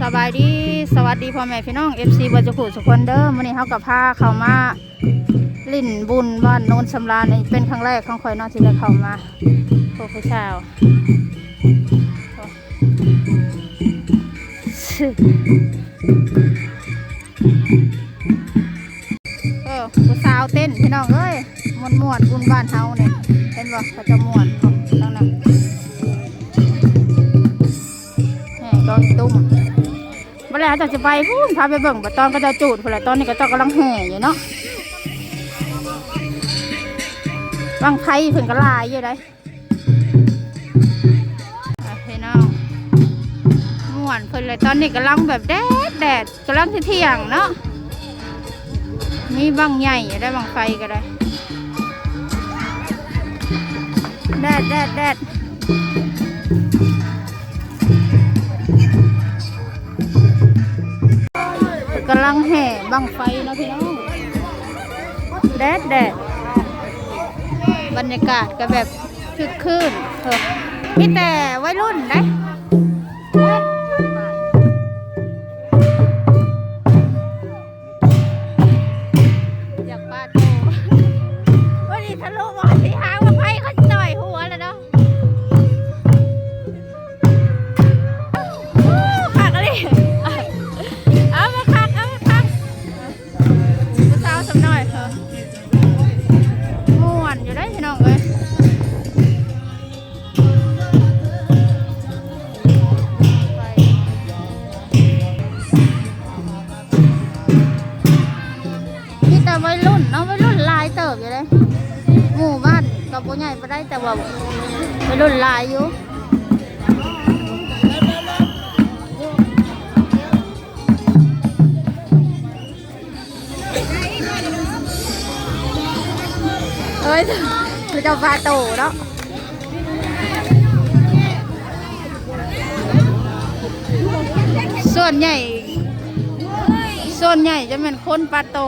ສະບາຍດີ ສະຫວັດດີພໍ່ແມ່ພີ່ນ້ອງ ເອັຟຊີ ເບິດສູ່ຜູ້ສູ່ຄົນເດີ. ມື້ນີ້ເຮົາກໍພາເຂົ້າມາຫຼິ້ນບຸນບ້ານໂນນສຳລານ ນີ້ເປັນຄັ້ງແລກຂອງຂ້ອຍເນາະ ທີ່ໄດ້ເຂົ້າມາ. ໂອ້ ຜູ້ສາວ ເອີ ຜູ້ສາວເຕັ້ນພີ່ນ້ອງເອີຍ ມ່ວນໆ ບຸນບ້ານເຮົານີ້ ເຫັນບໍ່ ເຂົາເຈົ້າມ່ວນທາງນັ້ນ. ແຫ່ກອງຕຸ້ມ ບໍ່ແລ້ວເຮົາເຈົ້າຊິໄປພຸ້ນ ພາໄປເບິ່ງ ບັດຕອນເຂົາເຈົ້າຈູດພຸ້ນແຫຼະ. ຕອນນີ້ເຂົາເຈົ້າກຳລັງແຫ່ຢູ່ເນາະ ບັ້ງໄຟເພິ່ນກໍຫຼາຍຢູ່ໃດ໋ ອ່ະ ພີ່ນ້ອງ ມ່ວນເພິ່ນແຫຼະ. ຕອນນີ້ກຳລັງແບບແດດໆ ກຳລັງຊິທ່ຽງເນາະ ມີບັ້ງໃຫຍ່ໄດ້ ບັ້ງໄຟກໍໄດ້ ແດດໆໆ ກຳລັງແຫ່ບັ້ງໄຟເນາະພີ່ນ້ອງ ແດດໆ ບັນຍາກາດກໍແບບຄຶກຄື້ນ ເອີ ມີແຕ່ໄວລຸ້ນເດ້. ຢາກປາໂຕ ໂອ້ຍ ນີ້ທະລຸບໍ່ ທີ່ຫາວ່າໄຟເຂົາຊິຕ່ອຍຫົວແລ້ວເນາະ. ໂອ້ ຄັກອີ່ຫຼີ ເອົາມາຄັກ ເອົາມາຄັກ ຜູ້ສາວສ່ຳນ້ອຍ ເອີ ມ່ວນຢູ່ໃດ໋ພີ່ນ້ອງເອີຍ. ມີແຕ່ໄວລຸ້ນເນາະ ໄວລຸ້ນຫຼາຍເຕີບຢູ່ເດ້ ໝູ່ບ້ານກໍບໍ່ໃຫຍ່ປານໃດ ແຕ່ວ່າໄວລຸ້ນຫຼາຍຢູ່. ເອີຍ ຄືເຈົ້າປາໂຕເນາະ ສ່ວນໃຫຍ່ ສ່ວນໃຫຍ່ຈະແມ່ນຄົນປາໂຕ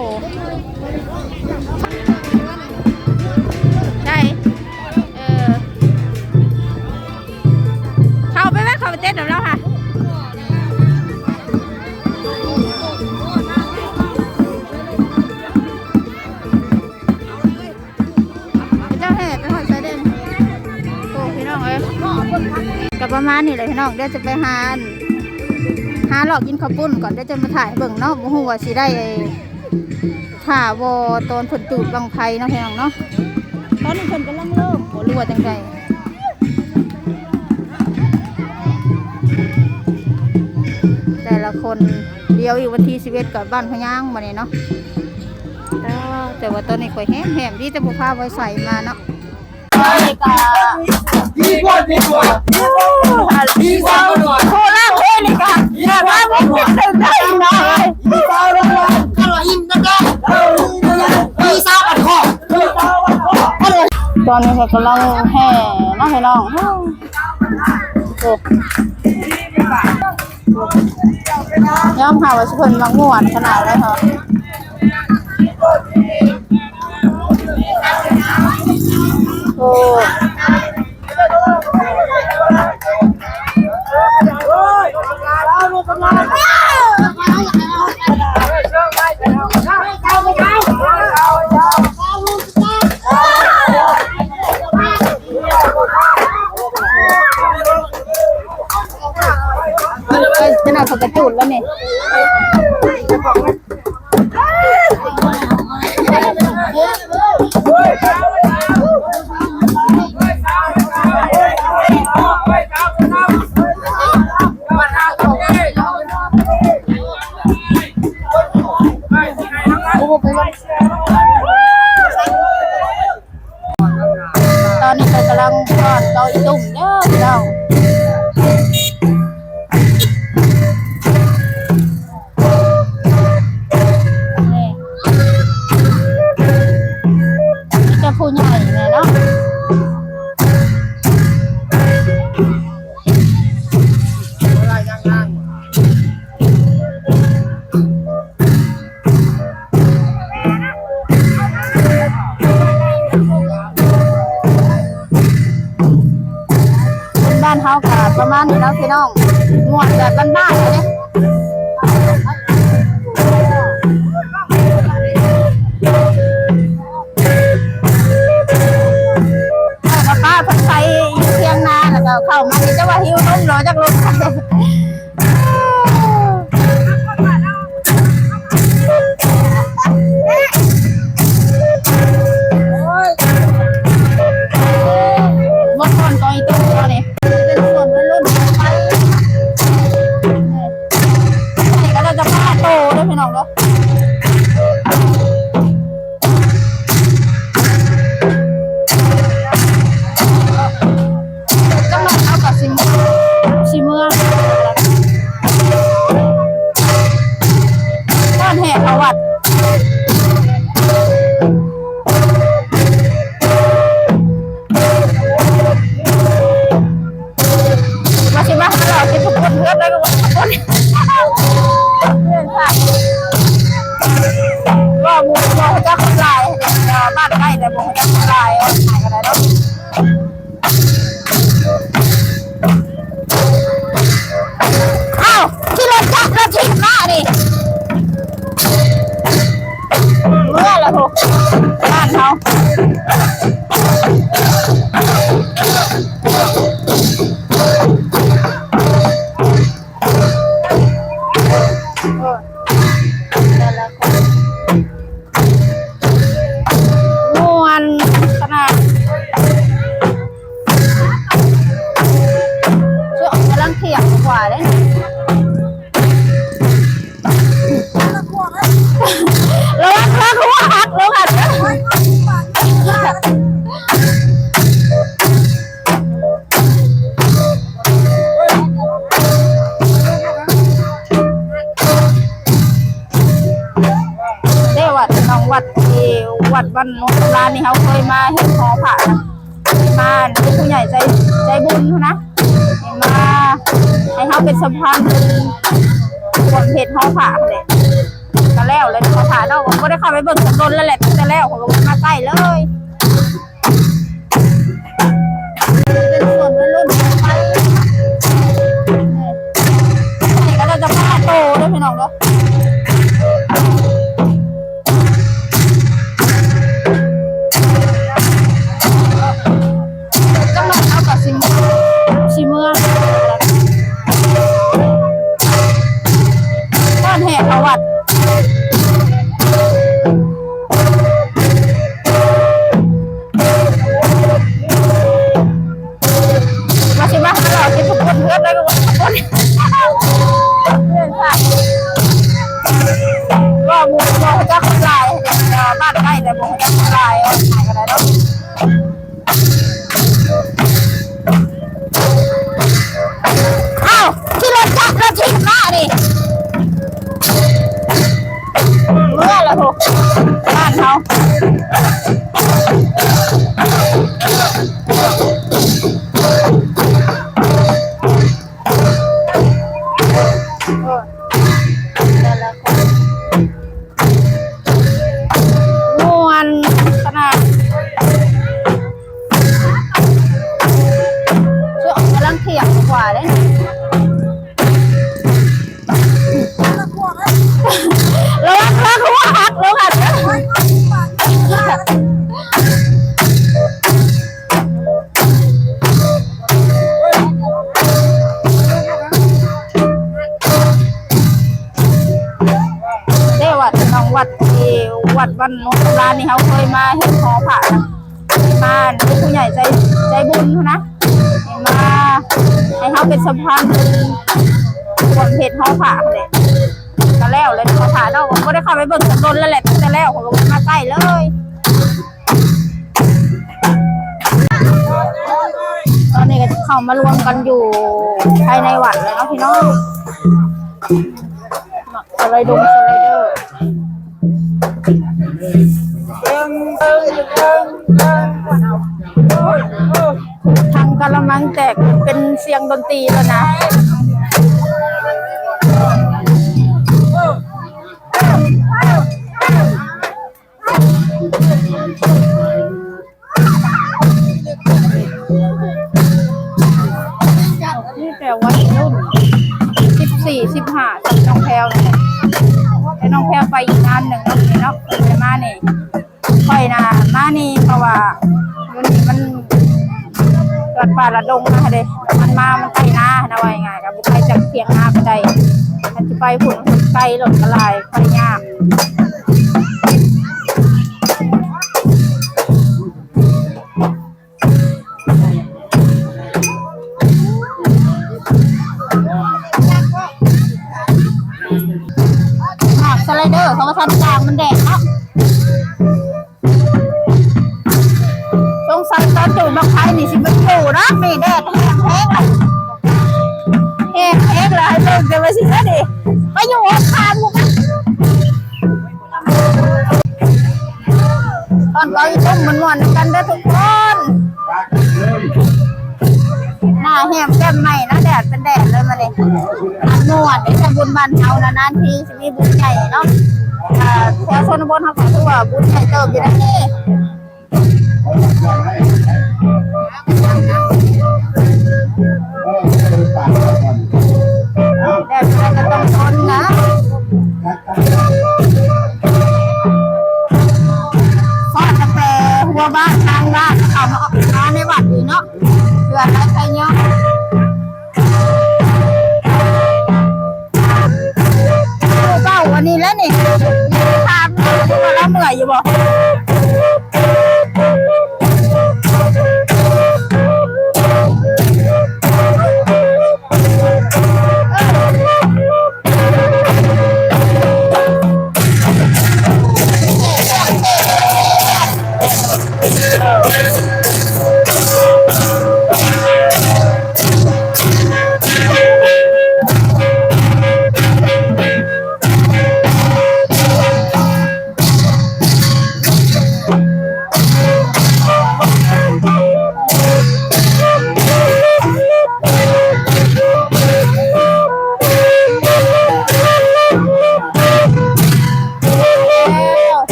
ໃດ ເອີ ເຂົ້າໄປແວະ ເຂົ້າໄປເຕັ້ນນຳລາວຫາ. ເຈົ້າແຫ່ໄປຮອດໃສເດ້? ໂອ້ ພີ່ນ້ອງເອີຍ ກໍປະມານນີ້ແຫຼະພີ່ນ້ອງ. ດຽວຈະໄປຫາ ຫາເລາະກິນເຂົ້າປຸ້ນກ່ອນ ດຽວຈະມາຖ່າຍໃຫ້ເບິ່ງເນາະ. ບໍ່ຮູ້ວ່າຊິໄດ້ ຖ້າບໍ່ຕອນເພິ່ນຈູດບັ້ງໄຟເນາະ ພີ່ນ້ອງເນາະ. ຕອນນີ້ເພິ່ນກຳລັງເລີ່ມບໍ່ ຫຼືວ່າຈັ່ງໃດ? ແຕ່ລະຄົນ ດຽວອີກວັນທີສິບເອັດກໍບ້ານພະຍາງບັດນີ້ເນາະ. ແຕ່ວ່າຕອນນີ້ຂ້ອຍແຮມໆ ດີແຕ່ບໍ່ພາໄວໃສມາເນາະ. ໂຄລາເວນີ້ກະ ຕອນນີ້ເພິ່ນກຳລັງແຫ່ເນາະ ພີ່ນ້ອງ. ໂອ້ ຍອມຮັບວ່າຊຸມເພິ່ນມັກມ່ວນຂະໜາດໃດເນາະ. ໂອ້ ເອີຍ ຈະໜ້າເຂົາກະຈູດແລ້ວນີ້. ຕອນນີ້ເພິ່ນກຳລັງທອດເກົ້າອີ່ຕຸ້ມເດີພີ່ນ້ອງ. ນີ້ ມີແຕ່ຜູ້ໃຫຍ່ແຫຼະເນາະ. ບ້ານເຮົາກະປະມານນີ້ເນາະພີ່ນ້ອງ. ມ່ວນແບບບ້ານໆເດ້. ເຂົາກໍປ້າເພິ່ນໄປຢູ່ທຽງນາ ແລ້ວກໍເຂົ້າມານີ້ ຈັກວ່າຫິວນົມເນາະ ຈັກລົມ. ໂອ້ຍ ໝົດກ່ອນກໍອີກຕົວນີ້ ເປັນສ່ວນວັຍລຸ້ນໄປ ນີ້ກໍໜ້າຈະປະມານໂຕເດີ້ ພີ່ນ້ອງເດີ້. ຈັກໜ່ອຍເຮົາກໍຊິ ຊິເມືອ ກ່ອນແຫ່ເຂົ້າວັດ. ວ່າຊິມາຫາເຫຼົ້າກິນທຸກຄົນເພື່ອນໄດ້ກໍວ່າຄົນ ເພື່ອນພາ ວ່າໝູ່ບໍ່ຮູ້ຈັກຄົນຫຼາຍ ບ້ານໃກ້ແຕ່ບໍ່ຮູ້ຈັກຄົນຫຼາຍ ວ່າຫາກໍໄດ້ເນາະ. ອ້າວ ຂີ່ລົດຈັກລົດຖີບມານີ້ ເມືອລະພຸ້ນ ບ້ານເຮົາ. ແຕ່ລະຄົນ ມ່ວນຂະໜາດ ຊ່ວງກຳລັງທ່ຽງກວ່າເດ້ ລະວັງເລີກຫົວຫັກເດີ້ຫັ້ນ. ເດ້ ວັດ ນ້ອງ ວັດທີ່ ວັດບ້ານໂນນສຳລານນີ້ ເຮົາເຄີຍມາເຮັດຫໍພະນະ ມາ ເປັນຜູ້ໃຫຍ່ໃຈ ໃຈບຸນຫັ້ນນະ ໃຫ້ມາ ໃຫ້ເຮົາເປັນສະພານບຸນ ຮ່ວມເຮັດຫໍພະຫັ້ນແຫຼະ ກໍແລ້ວແລ້ວ ຫໍພະເນາະ ບໍ່ໄດ້ເຂົ້າໄປເບິ່ງດົນແລ້ວແຫຼະ ຕັ້ງແຕ່ແລ້ວ ເຂົາກໍບໍ່ມາໃກ້ເລີຍ. ເປັນສ່ວນວັຍລຸ້ນໄປ ນີ້ກໍໜ້າຈະປະມານໂຕເດີ້ ພີ່ນ້ອງເດີ້. ຈັກໜ່ອຍເຮົາກໍຊິ ຊິເມືອ ກ່ອນແຫ່ເຂົ້າວັດ. ວ່າຊິມາຫາເຫຼົ້າກິນທຸກຄົນເພື່ອນໄດ້ກໍວ່າຄົນ ເພື່ອນພາ ວ່າໝູ່ບໍ່ຮູ້ຈັກຄົນຫຼາຍ ບ້ານໃກ້ແຕ່ບໍ່ຮູ້ຈັກຄົນຫຼາຍ ຫາກໍໄດ້ເນາະ. ອ້າວ ຂີ່ລົດຈັກລົດຖີບມານີ້ ເມືອລະພຸ້ນ ບ້ານເຮົາ. ແຕ່ລະຄົນ ມ່ວນຂະໜາດ ຊ່ວງກຳລັງທ່ຽງກວ່າເດ້ ລະວັງເລີກຫົວຫັກເດີ້ຫັ້ນ. ເດ້ ວັດ ນ້ອງ ວັດທີ່ ວັດບ້ານໂນນສຳລານນີ້ ເຮົາເຄີຍມາເຮັດຫໍພະນະ ມາ ເປັນຜູ້ໃຫຍ່ໃຈ ໃຈບຸນຫັ້ນນະ ໃຫ້ມາ ໃຫ້ເຮົາເປັນສະພານບຸນ ຮ່ວມເຮັດຫໍພະຫັ້ນແຫຼະ ກໍແລ້ວແລ້ວ ຫໍພະເນາະ ບໍ່ໄດ້ເຂົ້າໄປເບິ່ງດົນແລ້ວແຫຼະ ຕັ້ງແຕ່ແລ້ວ ເຂົາກໍບໍ່ມາໃກ້ເລີຍ. ຕອນນີ້ກໍເຂົ້າມາລວມກັນຢູ່ພາຍໃນວັດແລ້ວເນາະ ພີ່ນ້ອງ. ສະໄລດົງສະໄລເດີ ຖັງກະລະມັງແຕກເປັນສຽງດົນຕີແລ້ວນະ. ມີແຕ່ໄວລຸ້ນ ສິບຫ້າ ກັບນ້ອງແພວນີ້ແຫຼະ ແຕ່ນ້ອງແພວໄປອີກງານໜຶ່ງເນາະ ມື້ນີ້ເນາະ ເພິ່ນໄດ້ມານີ້. ຂ້ອຍນະມານີ້ ເພາະວ່າຢູ່ນີ້ມັນລັດປ່າລັດດົງນະເດ້ ມັນມາ ມັນໃກ້ນານະ ເວົ້າງ່າຍໆ ກໍບໍ່ໄກຈາກຖຽງນາປານໃດ. ຄັນຊິໄປພຸ້ນ ໄກ ລົດກໍຫຼາຍ ໄປຍາກ. ໝາກສະໄລເດີ ເຂົາວ່າທັນກາງ ມັນແດດເນາະ. ສົງໄສຕອນຈູດບັ້ງໄຟນີ້ຊິບໍ່ຢູ່ດອກ ນີ້ແດດແຮງແຮງລະ ແຮງແຮງລະ ໃຫ້ເບິ່ງແຕ່ວ່າຊິເຮັດເດ ໄປຢູ່ອົບຄານໝູ່. ຕອນເຂົາອີ່ຕຸ້ມມ່ວນໆນຳກັນເດີທຸກຄົນ. ໜ້າແຮມແຈ່ມໃໝ່ນະ ແດດເປັນແດດເລີຍມື້ນີ້ ມ່ວນເດ້ ແຕ່ບຸນບ້ານເຮົານານໆທີຊິມີບຸນໃຫຍ່ເນາະ. ເອີ ແຖວຊົນນະບົດເຮົາກໍຖືວ່າບຸນໃຫຍ່ເຕີບຢູ່ເດ້. ແດດເປັນໃດກໍຕ້ອງທົນນະ. ຮອດຕັ້ງແຕ່ຫົວບ້ານ ທາງບ້ານ ເຂົ້າມາອອກມາໃນວັດນີ້ເນາະ ເພື່ອໄດ້ໄປຍ້ອນ ຜູ້ເກົ່າອັນນີ້ແຫຼະນີ້ ຖາມວ່າລາວເມື່ອຍຢູ່ບໍ່?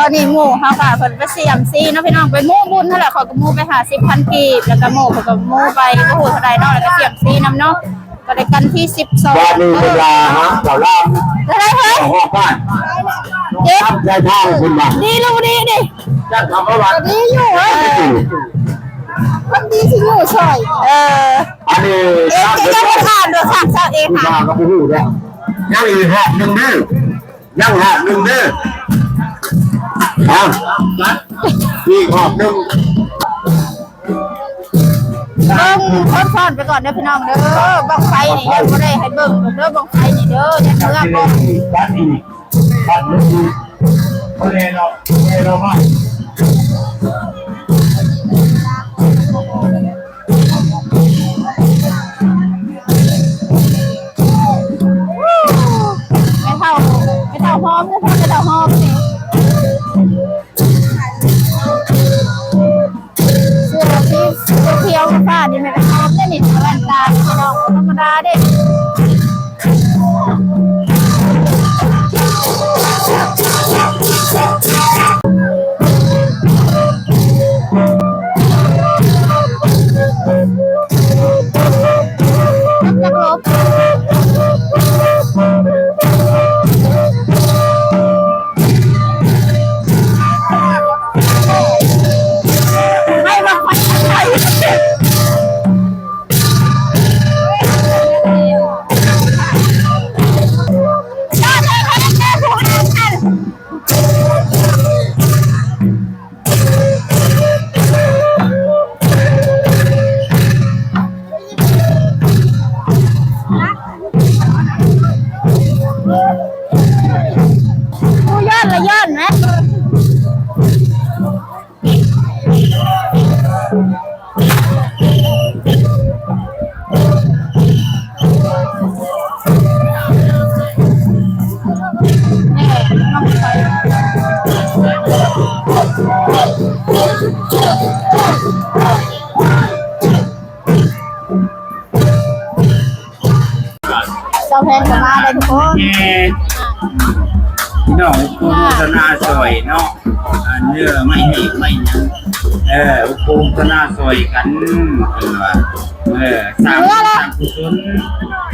ຕອນນີ້ໝູ່ເຮົາກະເພິ່ນໄປສ່ຽມຊີເນາະພີ່ນ້ອງ ໄປໝູ່ບຸນຫັ້ນແຫຼະ ເຂົາກະໝູ່ໄປຫ້າສິບພັນກີບ ແລ້ວກະໝູ່ເພິ່ນກະໝູ່ໄປບໍ່ຮູ້ເທົ່າໃດເນາະ ແລ້ວກະສ່ຽມຊີນຳເນາະ ກະໄດ້ກັນທີສິບສອງ ບາດນີ້ເວລາຮະ ເຈົ້າລາມ ເທົ່າໃດເຮີ້ຍ ຮອດບ້ານ ເຈັດ ໄດ້ທາງເພິ່ນວ່າ ດີຫຼືບໍ່ດີນີ້ ຈັກຄຳວ່າ ກະດີຢູ່ເຮີ້ຍ ຄົນດີຊິຢູ່ຊ່ອຍ ເອີ ອັນນີ້ ເອ ເຈົ້າບໍ່ຖາມດອກ ຖາມຊາວເອງ ຜູ້ ຫາ ສາວກໍບໍ່ຮູ້ແລ້ວ ຍັງອີກຮອບໜຶ່ງເດີ ຍັງຮອບໜຶ່ງເດີ ເອົ້າ ອີກຮອບໜຶ່ງ ເບິ່ງຄົນຊ້ອນໄປກ່ອນເດີພີ່ນ້ອງເດີ ບັ້ງໄຟນີ້ຍັງບໍ່ໄດ້ໃຫ້ເບິ່ງເດີ ບັ້ງໄຟນີ້ເດີ ຍັງເມືອກ່ອນ ບັດນີ້ ບັດນີ້ ບໍ່ແນ່ເນາະ ບໍ່ແນ່ເນາະ ແມ່ເຖົ້າ ແມ່ເຖົ້າຫອມ ແມ່ເຖົ້າຫອມນີ້ ເສື້ອສີຂຽວຟ້ານີ້ແມ່ນຫອມເດ້ນີ້ ແວ່ນຕາພີ່ນ້ອງ ບໍ່ທຳມະດາເດ້. ຜູ້ຍ້ອນລະຍ້ອນແມະ. ສາວແພງກໍມາແລ້ວທຸກຄົນ ພີ່ນ້ອງ ໂຄສະນາຊ່ອຍເນາະ ອັນເນື້ອໄມ້ເຫກໄມ້ຫຍັງ ເອີ ໂຄສະນາຊ່ອຍກັນ ເພິ່ນວ່າ ເອີ ເອີ ສ້າງບຸນສ້າງກຸສົນ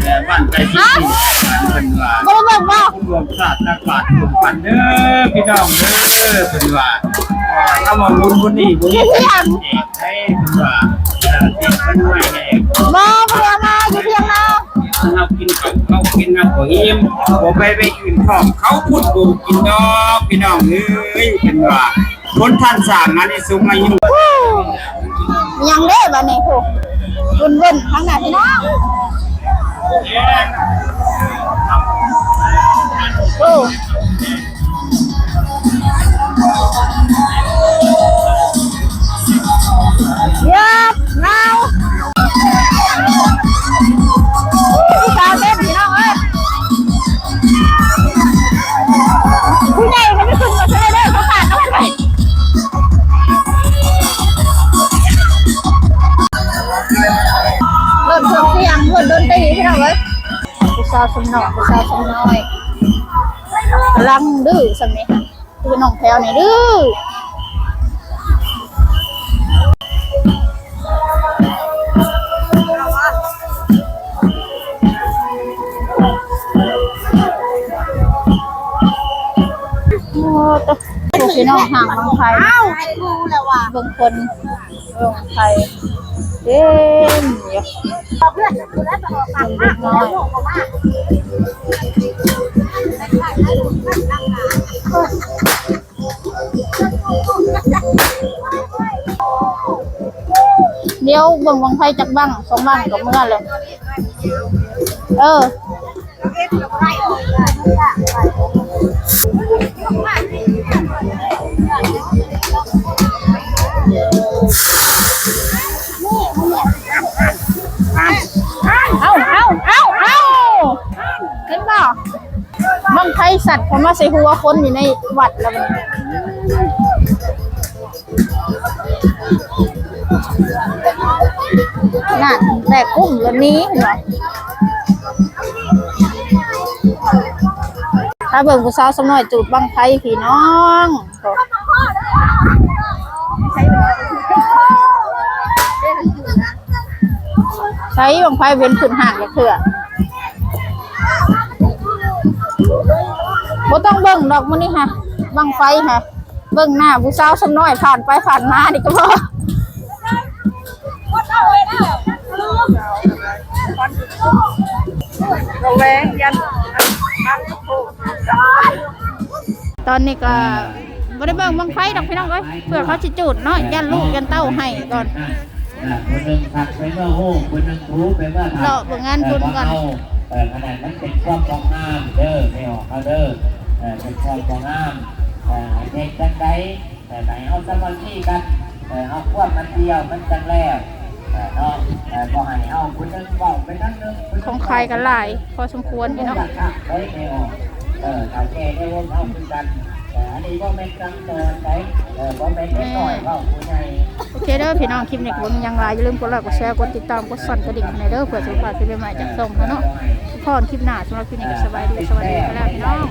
ເອີ ບ້ານໃກ້ຊິດນີ້ ເພິ່ນວ່າ ບໍ່ໄດ້ເບິ່ງບໍ່? ຮ່ວມຊາດຕັກບາດຮ່ວມກັນເດີພີ່ນ້ອງເດີ ເພິ່ນວ່າ ຄຳວ່າບຸນບຸນນີ້ ບຸນນີ້ ເຮັດໃຫ້ເພິ່ນວ່າ ເອີ ເຮັດເພິ່ນໃຫ້ແດ່ ບໍ່ ບໍ່ໄດ້ເອົາມາ ຢູ່ທຽງນາ ເຮົາກິນເຂົ້າ ເຮົາກິນເຮົາກໍອີ່ມ ບໍ່ໄປ ໄປອື່ນທ້ອງເຂົາພຸ້ນ ບໍ່ກິນດອກພີ່ນ້ອງເອີຍ ເພິ່ນວ່າ ຄົນທ່ານສ້າງອານິສົງອາຍຸ ຫຍັງເດ້ບາດນີ້ ໂອ້ ວຸ່ນໆ ທາງນັ້ນພີ່ນ້ອງ ໂອ້ ເຢັບ ງາວ ຜູ້ສາວເຕັ້ນພີ່ນ້ອງເອີຍ ຜູ້ໃຫຍ່ເພິ່ນຂຶ້ນມາເຊີຍເດີ ເຂົາປາດເອົາໄວ້ ເລີ່ມເຄື່ອງສຽງ ເລີ່ມດົນຕີພີ່ນ້ອງເອີຍ ຜູ້ສາວຊົມນ້ອຍ ຜູ້ສາວຊົມນ້ອຍ ກຳລັງດື້ຊ່ຳນີ້ ຄືນ້ອງແພວນີ້ດື້ ໂອ້ ໂຕ ພີ່ນ້ອງ ຫາງບັ້ງໄຟ ເບິ່ງຄົນ ເບິ່ງໄຟເຕັມຢູ່ ເດັກນ້ອຍ ດຽວເບິ່ງບັ້ງໄຟຈັກບັ້ງສອງບັ້ງກໍເມືອແລ້ວ ເອີ. ເອົາ ເອົາ ເອົາ ເອົາ ເຫັນບໍ່? ບັ້ງໄຟສັດເຂົ້າມາໃສ່ຫົວຄົນຢູ່ໃນວັດແລ້ວບັດນີ້. ນັ້ນ ແບກກຸ້ມລະໜີ ເຫັນບໍ່? ຖ້າເບິ່ງຜູ້ສາວຊຳນ້ອຍຈູດບັ້ງໄຟພີ່ນ້ອງ ໃສບັ້ງໄຟເຫັນຂຶ້ນຫ້າງຈັກເທື່ອ? ບໍ່ຕ້ອງເບິ່ງດອກມື້ນີ້ຫະ ບັ້ງໄຟຫະ. ເບິ່ງໜ້າຜູ້ສາວຊຳນ້ອຍຜ່ານໄປຜ່ານມານີ້ກໍພໍ. ຕອນນີ້ກໍບໍ່ໄດ້ເບິ່ງບັ້ງໄຟດອກພີ່ນ້ອງເອີຍ ເພື່ອເຂົາຊິຈູດເນາະ ຢ້ານລູກຢ້ານເຕົ້າໄຫ້ກ່ອນ. ອ່າ ຜູ້ໜຶ່ງພັດໄປເມືອໂຮງ ຜູ້ໜຶ່ງຖູໄປເມືອຖ້ຳ ເລາະເບິ່ງງານບຸນກ່ອນ ເອີ ເອົາ ເອີ ອັນນັ້ນມັນເປັນຄວາມບໍ່ງາມເດີ ແມ່ອອກເຮົາເດີ ເອີ ເປັນຄວາມບໍ່ງາມ ເອີ ເຮັດຈັ່ງໃດ ເອີ ໃຫ້ເຮົາສາມັກຄີກັນ ເອີ ເຮົາຄວບມັນດຽວມັນຈັ່ງແລ້ວ ເອີ ເນາະ ເອີ ບໍ່ໃຫ້ເຮົາຜູ້ໜຶ່ງເວົ້າໄປທາງໜຶ່ງ ຂອງຂາຍກໍຫຼາຍພໍສົມຄວນຢູ່ເນາະ ເອີ ບໍ່ຢາກຄັກໄດ້ແມ່ອອກ ເອີ ເຖົ້າແກ່ໃນວົງເຮົາຄືກັນ ເອີ ອັນນີ້ບໍ່ແມ່ນສັ່ງສອນໃດ ເອີ ບໍ່ແມ່ນເດັກນ້ອຍເວົ້າຜູ້ໃຫຍ່. ໂອເຄເດີພີ່ນ້ອງ ຄລິບນີ້ກໍບໍ່ມີຫຍັງຫຼາຍ ຢ່າລືມກົດໄລ ກົດແຊ ກົດຕິດຕາມ ກົດສັ່ນກະດິ່ງໃຫ້ແດ່ເດີ ເພື່ອຊິບໍ່ພາດຄລິບໃໝ່ໆຈາກຊ່ອງເຮົາເນາະ. ພໍ້ກັນຄລິບໜ້າ ສຳລັບຄລິບນີ້ກໍສະບາຍດີ ສະຫວັດດີໄປແລ້ວພີ່ນ້ອງ.